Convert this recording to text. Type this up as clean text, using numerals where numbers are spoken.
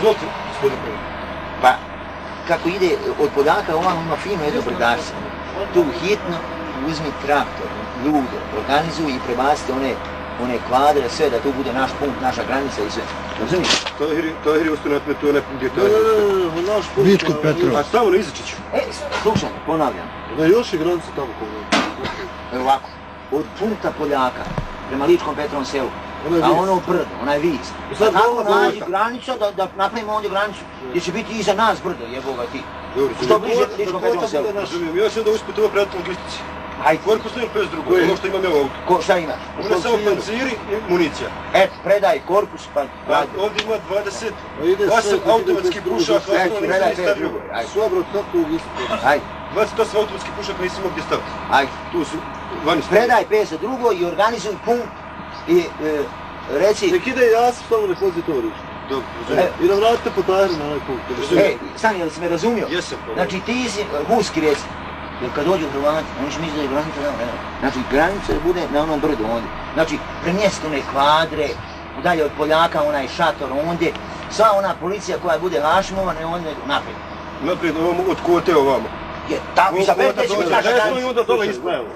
Izvolite, gospodine Kovač. Pa, kako ide od Poljaka, ovamo ima fino jedno brdarstvo. Tu hitno uzmi traktor, ljude, organizuj i prebacite one kvadre, sve da tu bude naš punkt, naša granica i sve. Razumiješ? Tahir je ostanat me to ne punkt je Tahir. Vič kod Petrova. A samo na Izačiću. Slušaj, ponavljam. Da još je granica tamo kod. Evo ovako, od punkta Poljaka prema Ličkom Petrovom selu, a ono brdo, onaj vis. Sad kako nađi granica, da napravimo ovdje granicu, gdje će biti iza nas brdo, jeboga ti. Što bliže Ličkom Petrovom selu. Razumijem, ja sam da uspio ovo pratiti logistici. Hajde. Koliko stoji bez drugo, ono što imam ja u auto. Šta imaš? Ima samo panciri i municija. Eto, predaj korpus, pa... Ovdje ima 28 automatskih pušaka, osnovnih nisam stavio. Sve bro, sad tu isto. Hajde. 28 automatskih pušaka nisam imao gdje staviti. Hajde. Tu su vani stavili. Predaj pesa drugo i organizuj punkt i reci... Nek ide Jasip samo nek vozi to riš. Dobro, razumijem. I da vratite po Tahiru na onaj punkt. Stani, jel si me razumio? Jesam. Znači ti si Huski reci. Jer kad dođu Hrvati, oni će misliti da je granica tamo, ne. Znači granica bude na onom brdu ondje. Znači premjesti one kvadre, dalje od Poljaka onaj šator ondje. Sva ona policija koja bude Hašimova, ne ondje naprijed. Naprijed od kote ovamo. Je, tako i za Berdeć mi kaže granica. I onda dole ispravimo.